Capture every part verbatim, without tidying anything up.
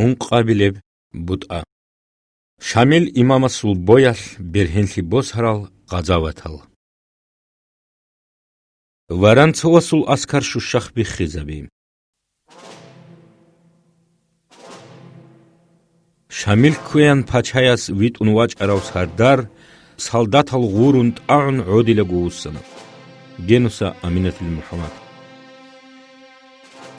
ункъабилеб бутӀа. Шамил имамасул боялъ бергьенлъи босарал гъазаватал. Воронцовасул аскар Шушахъ биххизаби. Шамил кквеян пачаяс витӀун вачӀарав сардар солдатал гъурун тӀагӀун гӀодилаго вуссана. Генуса Аминатил МухӀаммад.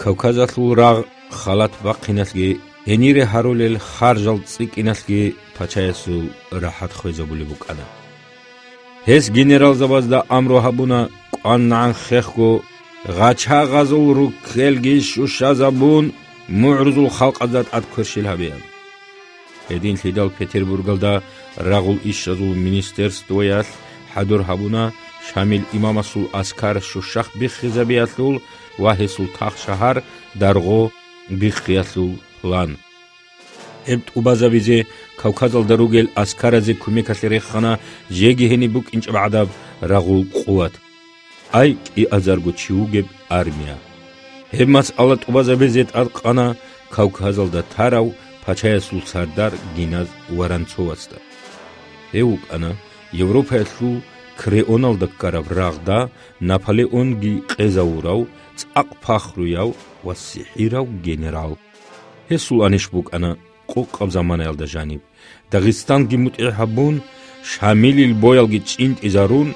Кавказалъул рагъ халат бахъиналъги, гьенире гьарулел харжал цӀикӀкӀиналъги пачаясул рахӀат хвезабулеб букӀана. Гьес генералзабазда амру гьабуна кӀванагӀан хехго, гъачагъазул руккелги щущазабун, мугӀрузул халкъазда тӀад кверщел гьабеян. Гьединлъидал Петербургалда рагъул ишазул министерствоялъ хӀадур гьабуна Шамил имамасул аскар Шушахъ биххизабиялъул ва гьесул тахшагьар Даргъо биххиялъул план. Гьеб тӀубазабизе Кавказалда ругел аскаразе кумекалъе рехана жеги гьениб букӀинчӀеб гӀадаб рагъул къуват. Ай кӀиазарго чи вугеб армия! Гьеб масъала тӀубазабизе тӀадкъана Кавказалда тарав пачаясул сардар гиназ Воронцовасда. Гьев вукӀана Европаялъул Креоналда ккараб рагъда Наполеонги къезавурав, цӀакъ пахруяв ва сихӀирав генерал. Гьесул анищ букӀана къокъаб заманаялда жаниб, Дагъистанги мутӀигӀ гьабун, Шамилил боялги чӀинтӀизарун,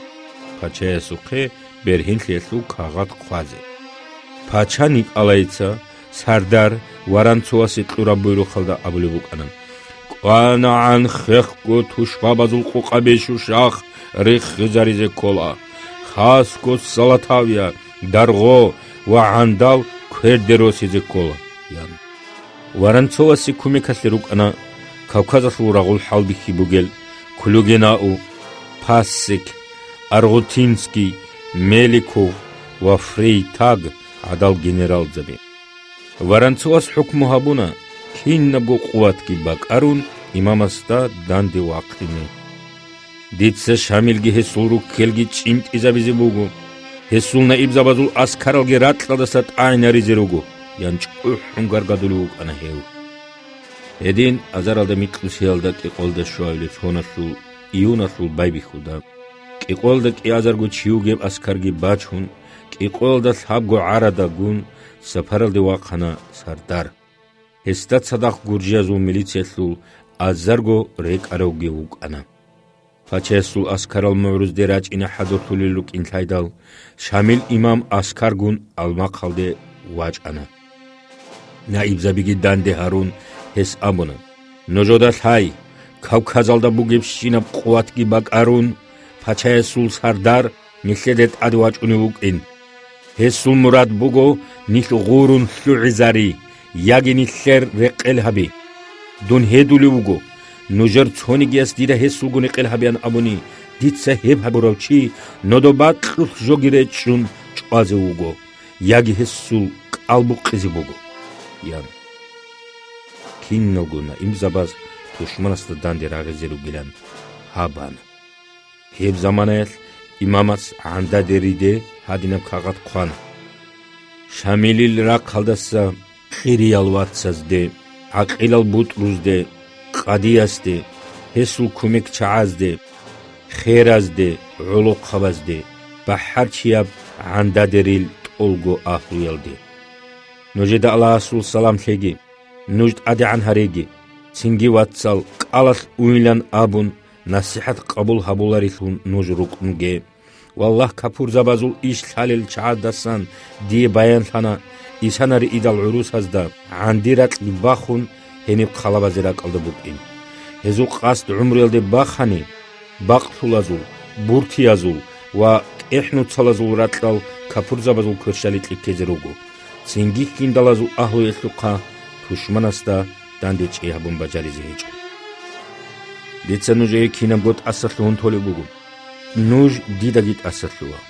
пачаясухъе бергьенлъиялъул кагъат хъвазе. Пача Николайица сардар Воронцовасе кьураб буйрухъалда абулеб букӀана: «КӀванагӀан хехго тушбабазул къукъаби Шушахъ риххизаризе ккола, хасго Салатавия, Даргъо ва ГӀандал кверде росизе ккола», – ян. Воронцовасе кумекалъе рукӀана Кавказалъул рагъул хӀалбихьи бугел Клюгенау, Пассек, Аргутинский, Меликов ва Фрейтаг гӀадал генералзаби. Воронцовас хӀукму гьабуна кинабго къуватги бакӀарун имамасда данде вахъине. «Дица Шамилги гьесул руккелги чӀинтӀизабизе буго, гьесул наибзабазул аскаралги ракьалдаса тӀагӀинаризе руго», – ян чӀухӀун гаргадулев вукӀана гьев. Гьедин азаралда микьусиялда кӀикъоялда щуабилеб соналъул июналъул байбихьуда, кӀикъоялда кӀиазарго чи вугеб аскарги бачун, кӀикъоялда лъабго гӀарадагун сапаралде вахъана сардар. Гьесда цадахъ гуржиязул милициялъул азарго рекӀаравги вукӀана. Пачаясул аскарал мугӀрузде рачӀине хӀадурлъулел рукӀин лъайдал, Шамил имам аскаргун Алмахъалде вачӀана. Наибзабиги данде гьарун, гьес абуна: «Нужеда лъай, Кавказалда бугебщинаб къуватги бакӀарун, пачаясул сардар нилъеде тӀаде вачӀунев вукӀин. Гьесул мурад буго нилъ гъурун лъугӀизари яги нилъер рекъел гьаби. Дун гьедулев вуго, нужер цонигияс дида гьесулгун рекъел гьабеян абуни, дица гьеб гьабурав чи нодо бакьулъ жоги речӀчӀун чӀвазе вуго, яги гьесул кӀал букъизе буго», – ян. Киналго наибзабаз тушманасда данде рагъизе ругилан гьаб бана. Гьеб заманаялъ имамас ГӀандадериде гьадинаб кагъат хъвана: «Шамилил рахъалдаса кьириял вацазде, гӀакъилал бутӀрузде, къадиясде, гьесул кумекчагӀазде, херазде, гӀолохъабазде, бахӀарчияб ГӀандадерил тӀолго агьлуялде. Нужеда Аллагьасул салам лъеги, нуж тӀадегӀан гьареги, цинги, вацал, кӀалалъ уйилан абун, насихӀат къабул гьабуларелъул нуж рукӀунге. Валлагь, капурзабазул иш лъалел чагӀаздасан дие баянлъана, исанари идал гӀурусазда гӀанди ракьги бахун, гьениб хъалабазе ракӀалда букӀин. Гьезул къасд гӀумруялде бахани, бакълъулазул, буртиязул ва кӀехӀнуцалазул ракьал капурзабазул кверщаликье ккезе руго, цинги хьиндалазул агьлуялъухъа тушманасда данде чӀей гьабун бажаризе гьечӀо. Дица нужее кинабго тӀасалъугьун толеб буго. Нуж дидаги тӀасалъула.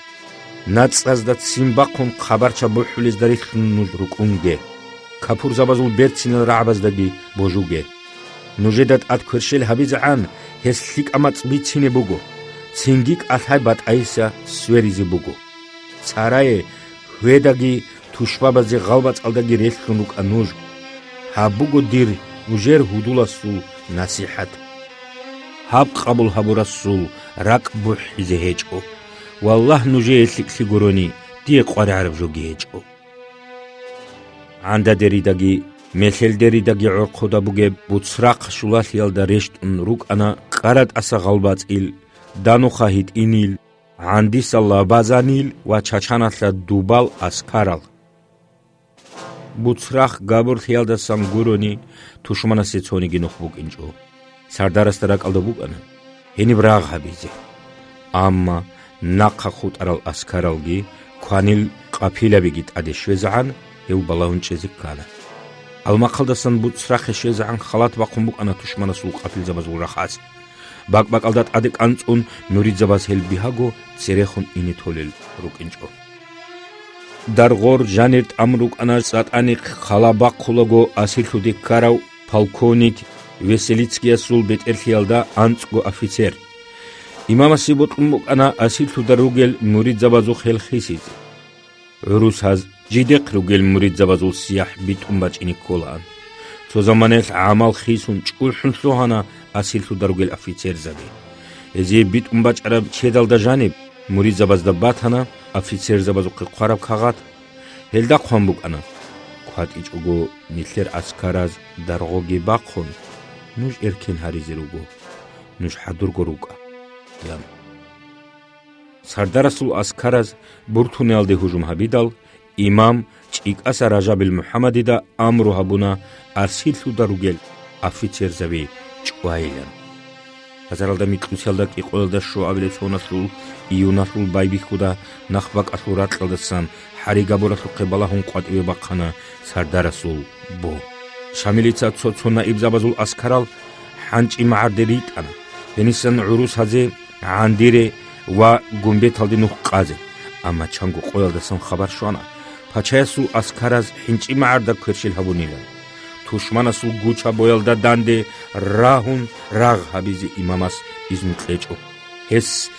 НацӀазда ццин бахъун хъабарча бухӀулезда рилълъун нуж рукӀунге. Капурзабазул берцинал рагӀабаздаги божуге. Нужеда тӀад кверщел гьабизегӀан гьес лъикӀа мацӀ бицине буго, цинги кӀалъай батӀайилъа сверизе буго. Царае, хьведаги тушбабазе гъалбацӀалдаги релълъун рукӀа нуж. Гьаб буго дир нужер гьудуласул насихӀат. Гьаб къабул гьабурасул ракӀ бухӀизе гьечӀо. Валлагь, нужее лъикӀлъи гурони, дие къваригӀараб жоги гьечӀо. ГӀандадеридаги Мелъелдеридаги гӀорхъуда бугеб Буцрахъ щулалъиялда рещтӀун рукӀана КъаратӀаса ГъалбацӀил, Дануха ГьитӀинил, ГӀандиса Лабазанил ва Чачаналъа Дубал аскарал. Буцрахъ габурлъиялдасан гурони, тушманасе цониги нух букӀинчӀо. Сардарасда ракӀалда букӀана гьениб рагъ гьабизе. Амма нахъа хутӀарал аскаралги кванил къапилабиги тӀаде щвезегӀан гьев балагьун чӀезе ккана. Гьалмахъалдасан Буцрахъе щвезегӀан халат бахъун букӀана тушманасул къапилзабазул рахъалъ. БакӀ-бакӀалда тӀаде кӀанцӀун муридзабаз гьел бигьаго церехун ине толел рукӀинчӀо. Даргъор жанир тӀам рукӀана ЦӀатӀанихъ хала бахъулаго асирлъуде ккарав полковник Веселицкиясул бетӀерлъиялда анцӀго офицер. Имамасе бокьун букӀана асирлъуда ругел муридзабазухъ гьел хисизе. ГӀурус гьаз жидехъ ругел муридзабазул сияхӀ битӀун бачӀине кколаан. Цо заманаялъ гӀамал хисун чӀухӀун лъугьана асирлъуда ругел офицерзаби. Гьезие битӀун бачӀараб чедалда жаниб муридзабазда батана офицерзабазухъе хъвараб кагъат. Гьелда хъван букӀана: «КватӀичӀого нилъер аскараз даргъоги бахъун, нуж эркен гьаризе руго, нуж хӀадурго рукӀа», – ян. Сардарасул аскараз Буртуниялде гьужум гьабидал, имам ЧӀикӀаса Ражабил МухӀаммадида амру гьабуна асирлъуда ругел офицерзаби чӀвайилан. Базаралда микьусиялда кӀикъоялда щуабилеб соналъул июналъул байбихьуда нахбакӀалъул ракьалдасан хӀари габуралъухъе балагьун къватӀиве бахъана сардарасул бо. Шамилица цо-цо наибзабазул аскарал ХӀанчӀимагӀарде ритӀана, гьенисан гӀурус гьазе ГӀандире ва Гумбеталде нух къазе, амма чанго къоялдасан хабар щвана, пачаясул аскараз ХӀинчӀимагӀарда кверщел гьабунилан. Тушманасул гучабоялда данде рагьун рагъ гьабизе имамас изну кьечӀо. Гьес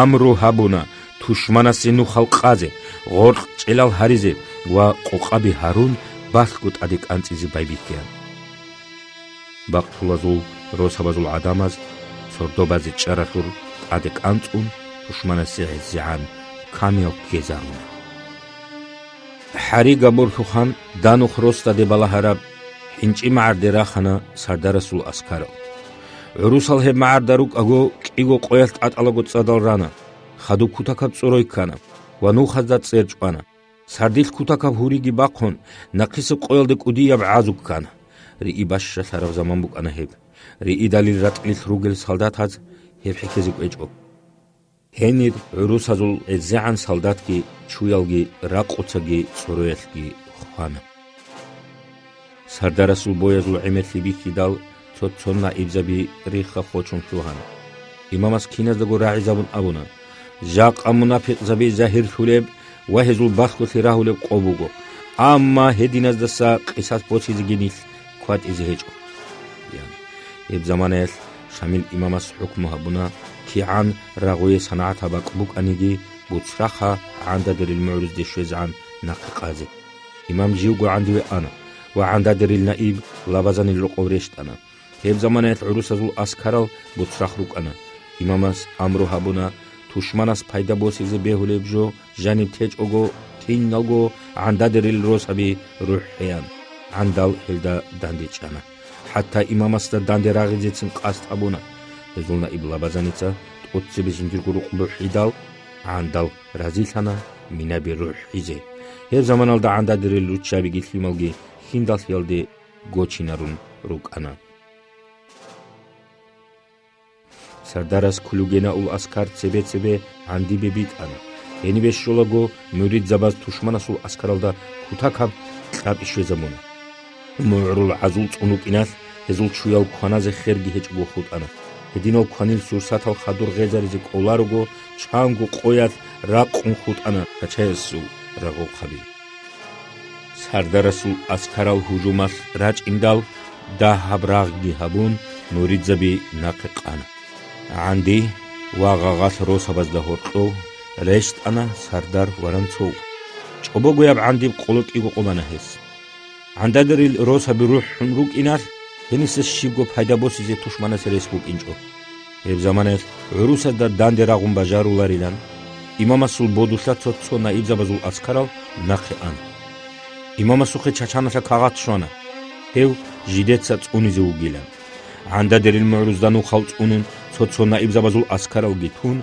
амру гьабуна тушманасе нухал къазе, гъоркь чӀелал гьаризе ва къокъаби гьарун балъго тӀаде кӀанцӀизе байбихьеян. Бакълъулазул росабазул гӀадамаз сордо базе чӀаралъур тӀаде кӀанцӀун, тушманасе гӀезегӀан камиял ккезаруна. ХӀари габурлъухъан Данух росдаде балагьараб ХӀинчӀимагӀарде рахана сардарасул аскарал. ГӀурусал гьеб магӀарда рукӀаго кӀиго къоялъ тӀатӀалаго цӀадал рана, хадуб кутакаб цӀорой ккана ва нухазда цӀер чӀвана. Сардилъ кутакаб гьуриги бахъун, нахъисеб къоялде кӀудияб гӀазу ккана. Риъи бащалъараб заман букӀана гьеб. Риъидалил ратӀлилъ ругел солдатаз гьеб хӀехьезе кӀвечӀо. Гьенир гӀурусазул гӀезегӀан солдатги чуялги ракъуцаги цӀороялъги хвана. Сардарасул боязул гӀемерлъи бихьидал, цо-цо наибзаби рихха хочун лъугьана. Имамас киназдаго рагӀизабун абуна: «Жакъа мунапикъзаби загьирлъулеб ва гьезул балъголъи рагьулеб къо буго, амма гьединаздаса къисас босизеги нилъ кватӀизе гьечӀо», – ян. Гьеб заманаялъ Шамил имамас хӀукму гьабуна, кигӀан рагъуе санагӀатаб бакӀ букӀаниги, Буцрахъа ГӀандадерил мугӀрузде щвезегӀан нахъе къазе. Имам живго ГӀандиве ана ва ГӀандадерил наиб Лабазанил рокъов рещтӀана. Гьеб заманаялъ гӀурусазул аскарал Буцрахъ рукӀана. Имамас амру гьабуна, тушманас пайда босизе бегьулеб жо жаниб течӀого, киналго ГӀандадерил росаби рухӀеян. ГӀандал гьелда дандечӀана. ХӀатта имамасда данде рагъизецин къасд гьабуна. Гьезул наиб Лабазаница тӀоцебе жиндирго рукъ бухӀидал, ГӀандал разилъана минаби рухӀизе. Гьеб заманалда ГӀандадерил руччабиги лъималги хьиндалъиялде гочинарун рукӀана. Сардарас Кулугенаул аскар цебе-цебе ГӀандибе битӀана. Гьенибе щолаго, муридзабаз тушманасул аскаралда кутакаб кьаб ишезабуна. МугӀрул гӀазул цӀун рукӀиналъ гьезул чуял кваназе херги гьечӀого хутӀана. Гьединал кванил сурсатал хадур гъезаризе кӀоларого, чанго къоялъ ракъун хутӀана пачаясул рагъухъаби. Сардарасул аскарал гьужумалъ рачӀиндал, дагьаб рагъги гьабун, муридзаби нахъе къана. ГӀанди ва гъагъалъ росабазда гьоркьов рещтӀана сардар Воронцов. ЧӀобогояб ГӀандиб къоло кӀиго къо бана гьес. ГӀандадерил росаби рухӀун рукӀиналъ, гьениса щибго пайда босизе тушманасе рес букӀинчӀо. Гьеб заманаялъ гӀурусазда данде рагъун бажаруларилан, имамасул бодулъа цо-цо наибзабазул аскарал нахъе ана. Имамасухъе Чачаналъа кагъат щвана, гьев жидеца цӀунизе вугилан. ГӀандадерил мугӀрузда нухал цӀунун цо-цо наибзабазул аскаралги тун,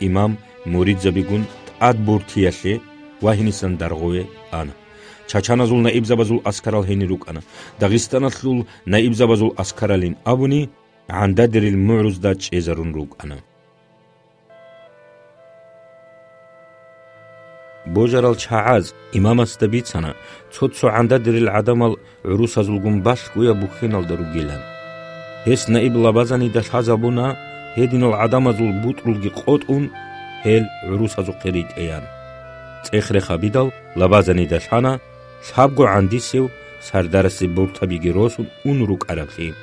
имам муридзабигун тӀад Буртиялъе ва гьенисан Даргъове ана. Чачаназул наибзабазул аскарал гьенир рукӀана, Дагъистаналъул наибзабазул аскаралин абуни, ГӀандадерил мугӀрузда чӀезарун рукӀана. Божарал чагӀаз имамасда бицана, цо-цо ГӀандадерил гӀадамал гӀурусазулгун балъгояб бухьиналда ругилан. Гьес наиб Лабазанида лъазабуна, гьединал гӀадамазул бутӀрулги къотӀун, гьел гӀурусазухъе ритӀеян. ЦӀех-рех гьабидал, Лабазанида лъана, лъабго гӀандисев сардарасе буртабиги росун ун рукӀараблъи.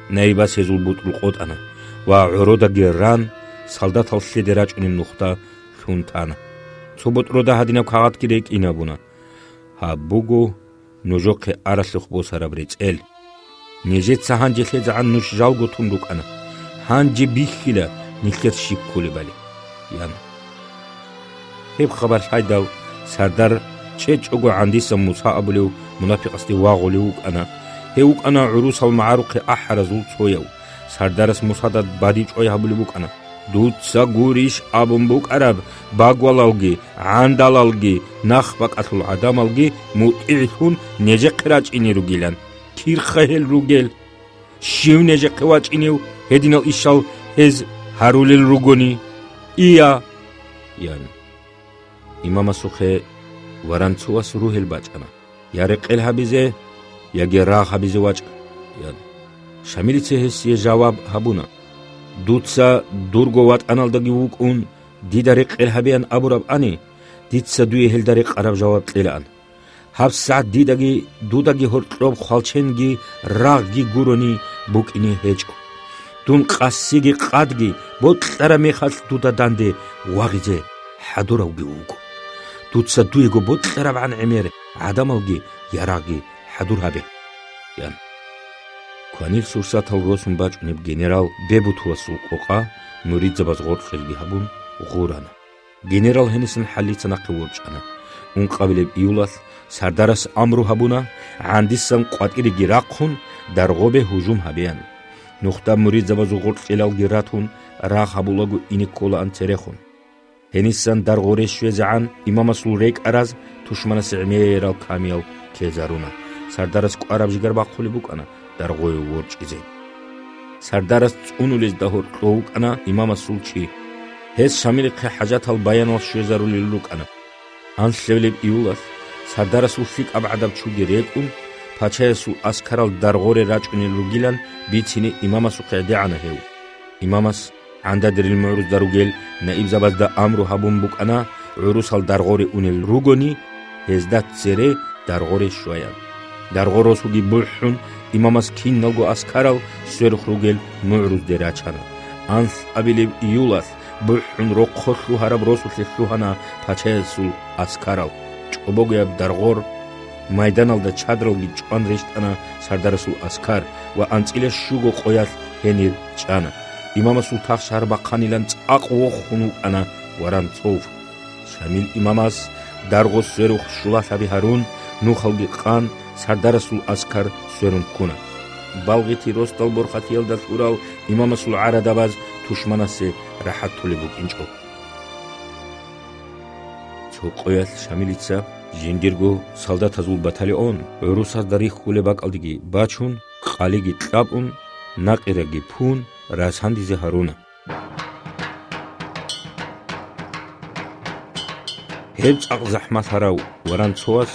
Наибас гьезул бутӀрул къотӀана ва гӀородаги ран, солдатал лъеде рачӀунеб нухда лъун тана. Цо бутӀрода гьадинаб кагъатги рекӀинабуна: «Гьаб буго нужехъе аралъухъ босараб рецӀел. Нижеца гьанже лъезегӀан нуж жалго тун рукӀана. Гьанже бихьила нилъер щиб кколебали», – ян. Гьеб хабар лъайдал, сардар чӀечӀого ГӀандисан Муса абулев мунапикъасде вагъулев вукӀана. Гьев вукӀана гӀурусал магӀарухъе ахӀаразул цояв. Сардарас Мусада бадибчӀвай гьабулеб букӀана: «Дуца гурищ абун букӀараб багвалалги, гӀандалалги, нахбакӀалъул гӀадамалги мутӀигӀлъун нижехъе рачӀине ругилан. Кирха гьел ругел? Щив нижехъе вачӀинев гьединал ишал гьез гьарулел ругони? Ия!» – ян. Имамасухъе Варанцовас ругьел бачӀана: «Я рекъел гьабизе, яги рагъ гьабизе вачӀа», – ян. Шамилица гьесие жаваб гьабуна: «Дуца дурго ватӀаналдаги вукӀун, дида рекъел гьабеян абурабани, дица дуе гьелда рекъараб жаваб кьелаан. ГьабсагӀат дидаги дудаги гьоркьоб хвалченги рагъги гурони букӀине гьечӀо. Дун къасиги къадги бокьараб мехалъ дуда данде вагъизе хӀадуравги вуго. Дуца дуего бокьарабгӀан гӀемер гӀадамалги ярагъги хӀадур гьабе», – ян. Кванил сурсатал росун бачӀунеб генерал Бебутовасул къокъа муридзабаз гъоркьелги гьабун гъурана. Генерал гьенисан хӀалица нахъе ворчӀана. Ункъабилеб июлалъ сардарас амру гьабуна, ГӀандисан къватӀиреги рахъун, Даргъобе гьужум гьабеян. Нухда муридзабазул гъоркьелалги ратун, рагъ гьабулаго ине кколаан церехун. Гьенисан Даргъоре щвезегӀан имамасул рекӀараз тушманасе гӀемерал камиял ккезаруна. Сардарас кӀвараб жигар бахъулеб букӀана Даргъое ворчӀизе. Сардарас цӀунулезда гьоркьов вукӀана имамасул чи. Гьес Шамилихъе хӀажатал баянал щвезарулел рукӀана. Анлъабилеб июлалъ сардарасул лъикӀаб гӀадаб чуги рекӀун, пачаясул аскарал Даргъоре рачӀунел ругилан бицине имамасухъе гӀедегӀана гьев. Имамас ГӀандадерил мугӀрузда ругел наибзабазда амру гьабун букӀана, гӀурусал Даргъоре унел ругони, гьезда цере Даргъоре щваян. Даргъо росуги бухӀун, имамас киналго аскарал сверухъ ругел мугӀрузде рачана. Анлъабилеб июлалъ бухӀун рохъо лъугьараб росулъе лъугьана пачаясул аскарал. ЧӀобогояб Даргъор майданалда чадралги чӀван рещтӀана сардарасул аскар ва анцӀила щуго къоялъ гьенир чӀана. Имамасул тахшагьар бахъанилан цӀакъ вохун вукӀана Воронцов. Шамил имамас Даргъо сверухъ щулалъаби гьарун, нухалги къан, сардарасул аскар сверун ккуна. Балгъити росдал борхатиялда лъурал имамасул гӀарадабаз тушманасе рахӀат толеб букӀинчӀо. Цо къоялъ Шамилица жиндирго солдатазул батальон, гӀурусазда риххулеб бакӀалдеги бачун, къалиги кьабун, накъираги пун, расандизе гьаруна. Гьеб цӀакъ захӀмалъарав Воронцовас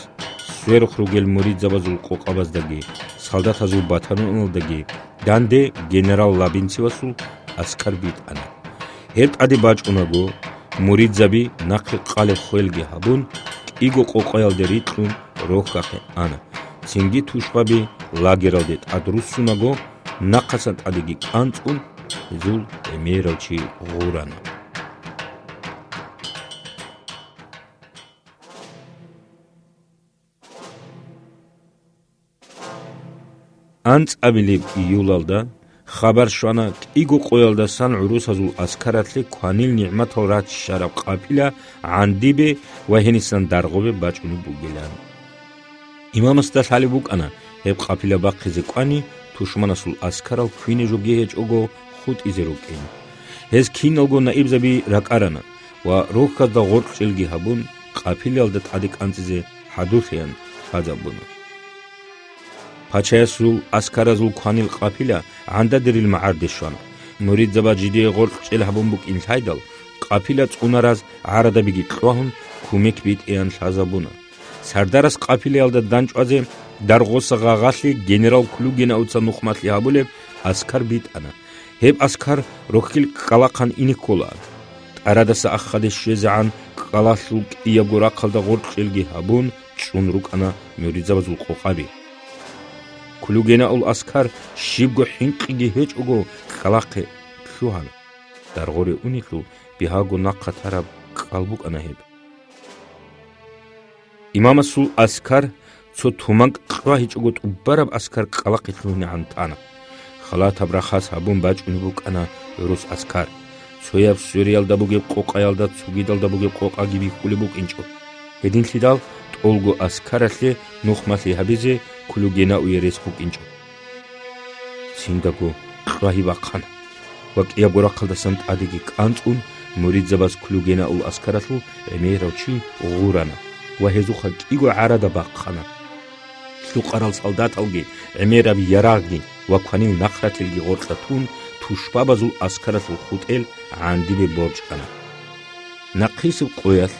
сверухъ ругел муридзабазул къокъабаздаги солдатазул батальоналдаги данде генерал Лабинцевасул аскар битӀана. Гьеб тӀаде бачӀунаго, муридзаби нахъе къалеб хвелги гьабун, кӀиго къокъаялде рикьун рохьахъе ана. Цинги тушбаби лагералде тӀадруссунаго, нахъасан тӀадеги кӀанцӀун, гьезул гӀемерав чи гъурана. АнцӀабилеб июлалда хабар щвана кӀиго къоялдасан гӀурусазул аскаралъе кванил нигӀматал раччараб къапила ГӀандибе ва гьенисан Даргъобе бачӀунеб бугилан. Имамасда лъалеб букӀана гьеб къапила бахъизе кӀвани, тушманасул аскарал квине жоги гьечӀого хутӀизе рукӀин. Гьез киналго наибзаби ракӀарана ва рохьазда гъоркьчӀелги гьабун, къапилалда тӀаде кӀанцӀизе хӀадурлъеян лъазабуна. Пачаясул аскаразул кванил къапила ГӀандадерил магӀарде щвана. Муридзабаз жидее гъоркьчӀел гьабун букӀин лъайдал, къапила цӀунараз гӀарадабиги кьвагьун, кумек битӀеян лъазабуна. Сардарас къапилаялда данчӀвазе Даргъоса гъагъалъе генерал Клюгенауца нухмалъи гьабулеб аскар битӀана. Гьеб аскар рохьил кӀкӀалахъан ине кколаан. ТӀарадаса ахаде щвезегӀан кӀкӀалалъул кӀиябго рахъалда гъоркьчӀелги гьабун, чӀун рукӀана муридзабазул къокъаби. Клюгенаул аскар щибго хӀинкъиги гьечӀого кӀкӀалахъе лъугьана. Даргъоре унелъул бигьаго нахъа тараб кӀкӀал букӀана гьеб. Имамасул аскар цо туманкӀ кьвагьичӀого тӀубараб аскар кӀкӀалахъе лъугьинегӀан тана. Халатаб рахас гьабун бачӀунеб букӀана гӀурус аскар. Цояб свериялда бугеб къокъаялда цогидалда бугеб къокъаги бихьулеб букӀинчӀо. Гьединлъидал тӀолго аскаралъе нухмалъи гьабизе Клюгенауе рес букӀинчӀо. Циндаго кьвагьи бахъана ва кӀиябго рахъалдасан тӀадеги кӀанцӀун, муридзабаз Клюгенаул аскаралъул гӀемерав чи гъурана ва гьезухъа кӀиго гӀарада бахъана. Лъукъарал солдаталги, гӀемераб ярагъги ва кванил нахърателги гъоркьа тун, тушбабазул аскаралъул хутӀел ГӀандибе борчӀана. Нахъисеб къоялъ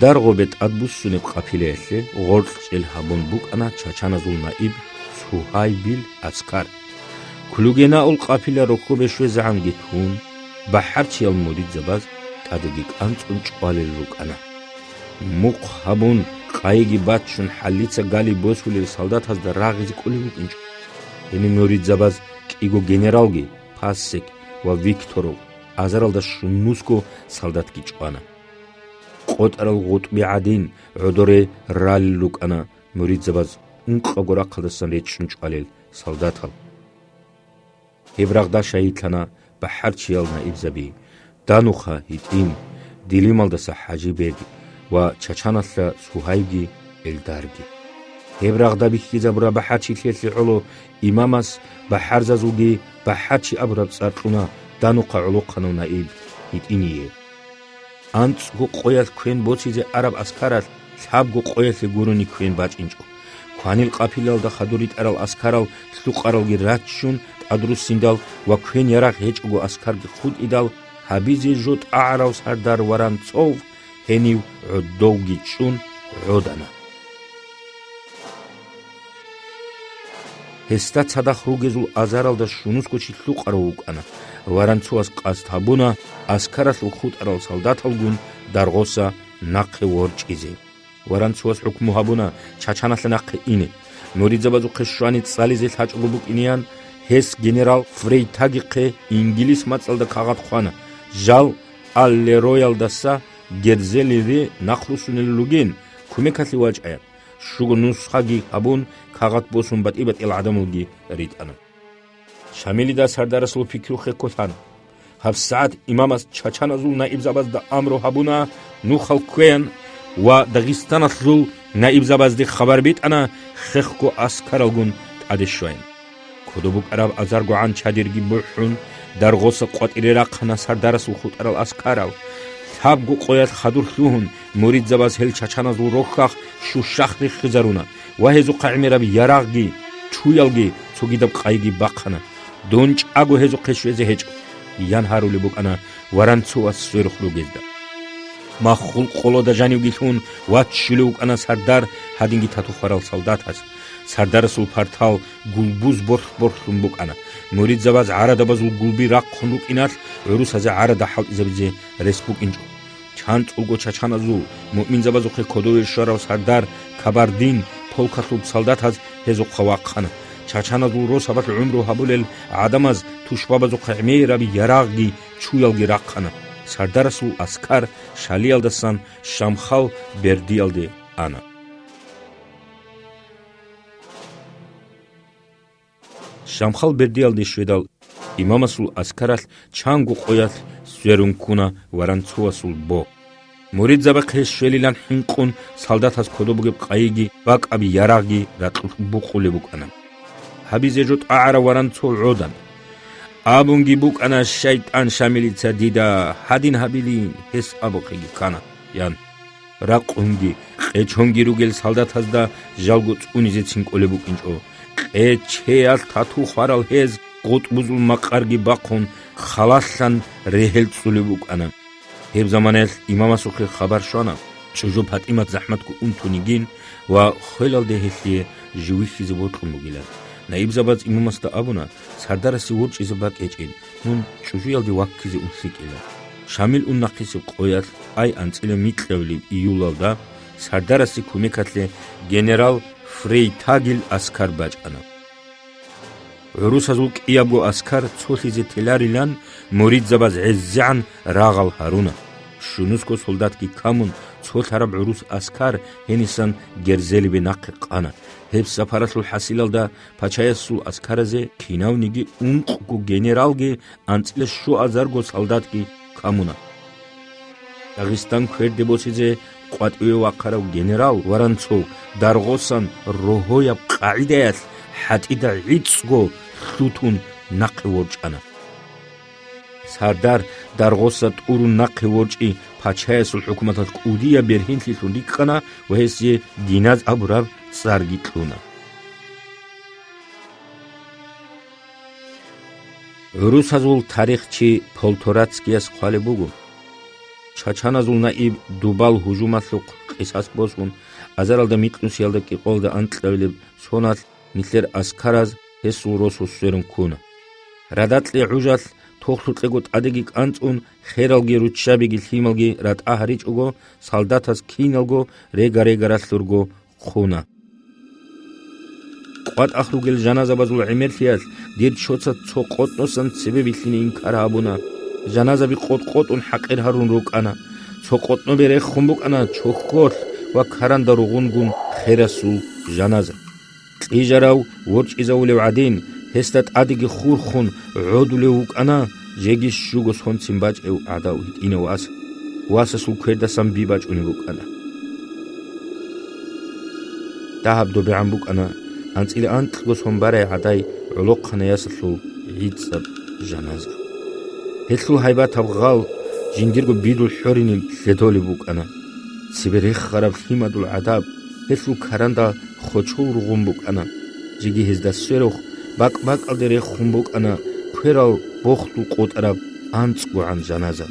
Даргъобе тӀадбуссунеб къапилаялъе гъоркьчӀел гьабун букӀана чачаназул наиб Сугьайбил аскар. Клюгенаул къапила рохьобе щвезегӀанги тун, бахӀарчиял муридзабаз тӀадеги кӀанцӀун чӀвалел рукӀана. Мухъ гьабун, къайиги баччун, хӀалица гали босулел солдатазда рагъизе кӀолеб букӀинчӀо. Гьениб муридзабаз кӀиго генералги, Пассек ва Викторов, азаралда щунусго солдатги чӀвана. КъотӀарал гъутӀби гӀадин, гӀодоре ралел рукӀана муридзабаз ункъабго рахъалдасан речӀчӀун чӀвалел солдатал. Гьеб рагъда шагьидлъана бахӀарчиял наибзаби: Дануха ГьитӀин, Дилималдаса ХӀажибег ва Чачаналъа Сугьайбги Эльдарги. Гьеб рагъда бихьизабураб бахӀарчилъиялъе гӀоло имамас бахӀарзазулги бахӀарчи абураб цӀар кьуна Данухъа гӀолохъанав наиб ГьитӀиние. АнцӀго къоялъ квен босизе араб аскаралъ лъабго къоялъе гурони квен бачӀинчӀо. Кванил къапилалда хадур ритӀарал аскарал лъукъаралги раччун тӀадруссиндал ва квен ярагъ гьечӀого аскарги хутӀидал, гьабизе жо тӀагӀарав сардар Воронцов гьенив гӀодовги чӀун гӀодана. Гьесда цадахъ ругезул азаралда щунусго чи лъукъарав вукӀана. Воронцовас къасд гьабуна аскаралъул хутӀарал солдаталгун Даргъоса нахъе ворчӀизе. Воронцовас хӀукму гьабуна Чачаналъа нахъе ине. Муридзабазухъе щвани цӀализе лъачӀого букӀинеян, гьес генерал Фрейтагихъе инглис мацӀалда кагъат хъвана. Жал Аллероялдаса Герзелире нахъруссунел ругин, кумекалъе вачӀаян. Щуго нусхаги гьабун, кагъат босун батӀи-батӀиял гӀадамалги ритӀана. Шамилида сардарасул пикрухъе кколъана. ГьабсагӀат имамас чачаназул наибзабазда амру гьабуна нухал кквеян ва Дагъистаналъул наибзабазде хабар битӀана хехго аскаралгун тӀаде щваян. Кодоб букӀараб азаргогӀан чадирги бухӀун, Даргъоса къватӀире рахъана сардарасул хутӀарал аскарал. Лъабго къоялъ хадур лъугьун, муридзабаз гьел чачаназул рохьахъ щущахъ риххизаруна ва гьезухъа гӀемераб ярагъги, чуялги, цогидаб къайги бахъана. Дун чӀаго гьезухъе щвезе гьечӀо, ян гьарулеб букӀана Воронцовас сверухъ ругезда. Маххул къолода жанивги лъун ваччулев вукӀана сардар гьадинги тату хварал солдатас. Сардарасул партал гулбуз борх-борхлъун букӀана. Муридзабаз гӀарадабазул гулби рахъун рукӀиналъ, гӀурусазе гӀарада хӀалтӀизабизе рес букӀинчӀо. ЧанцӀулго чачаназул, муъминзабазухъе кодове щварав сардар Кабардин полкалъул солдатаз гьезухъа вахъана. Чачаназул росабалъ гӀумру гьабулел гӀадамаз тушбабазухъа гӀемераб ярагъги чуялги рахъана. Сардарасул аскар Шалиялдасан Шамхал бердиялде ана. Шамхал бердиялде щведал, имамасул аскаралъ чанго къоялъ сверун ккуна Воронцовасул бо. Муридзабахъе щвелилан хӀинкъун, солдатаз кодоб бугеб къайиги бакӀаб ярагъги ракьулъ букъулеб букӀана. Гьабизе жо тӀагӀарав Воронцов гӀодана. Абунги букӀана шайтӀан Шамилица дида, гьадин гьабилин, гьес абухъеги ккана, ян. Ракъунги, къечонги ругел солдатазда жалго цӀунизецин кӀолеб букӀинчӀо. Къечеялъ тату хварал гьез, гъутӀбузул макъарги бахъун, халалъан регьел цӀулеб букӀана. Гьеб заманаялъ имамасухъе хабар щвана, чӀужу ПатӀимат захӀматго унтунигин ва хвелалде гьелъие жив вихьизе бокьун бугилан. Наибзабаз имамасда абуна, сардарасе ворчӀизе бакӀ гьечӀин, мун чӀужуялде ваккизе ун лъикӀила. Шамил ун нахъисеб къоялъ, ай анцӀила микьабилеб июлалда, сардарасе кумекалъе генерал Фрейтагил аскар бачӀана. ГӀурусазул кӀиябго аскар цолъизе теларилан муридзабаз гӀезегӀан рагъал гьаруна. Щунусго солдатги камун, цолъараб гӀурус аскар гьенисан Герзелибе нахъе къана. Гьеб сапаралъул хӀасилалда пачаясул аскаразе кинавниги ункъго генералги анцӀила щуазарго солдатги камуна. Дагъистан кверде босизе къватӀиве вахъарав генерал Воронцов даргъосан рогьояб къагӀидаялъ хӀатӀида гӀицӀго лъутун нахъе ворчӀана. Сардар даргъоса тӀурун нахъе ворчӀи пачаясул хӀукуматалъ кӀудияб бергьенлъилъун рикӀкӀана ва гьесие Диназ абураб цӀарги кьуна. ГӀурусазул тарихчи Полторацкияс хъвалеб буго, чачаназул наиб Дубал гьужумалъухъ къисас босун, азаралда микьнусиялда кӀикъоялда анкьабилеб соналъ нилъер аскараз гьесул росу сверун ккуна. Радакье гӀужалъ тохлъукьего тӀадеги кӀанцӀун, хералги руччабиги лъималги ратӀа гьаричӀого, солдатаз киналго рега-регаралъурго хъуна. КъватӀахъ ругел жаназабазул гӀемерлъиялъ дир чоцаз цо къотӀносан цебе билълъине инкар гьабуна. Жаназаби къотӀ-къотӀун хӀакъир гьарун рукӀана. Цо къотӀнобе рехун букӀана чохьолъ ва каранда ругъунгун херасул жаназа. Кьижарав ворчӀизавулев гӀадин, гьесда тӀадеги хурхун гӀодулев вукӀана жеги щуго сонцин бачӀев гӀадав гьитӀинав вас. Васасул квердасан би бачӀунеб букӀана. Дагьаб добегӀан букӀана анцӀила анкьго сон барай гӀадай гӀолохъанай ясалъул гӀицӀаб жаназа. Гьелъул гьайбатаб гъал жиндирго бидул хӀориниб лъедолеб букӀана. Цебе рехараб лъимадул гӀадаб гьелъул каранда хочол ругъун букӀана. Жеги гьезда сверухъ бакӀ-бакӀалде рехун букӀана кверал бохдул къотӀараб анцӀгогӀан жаназа.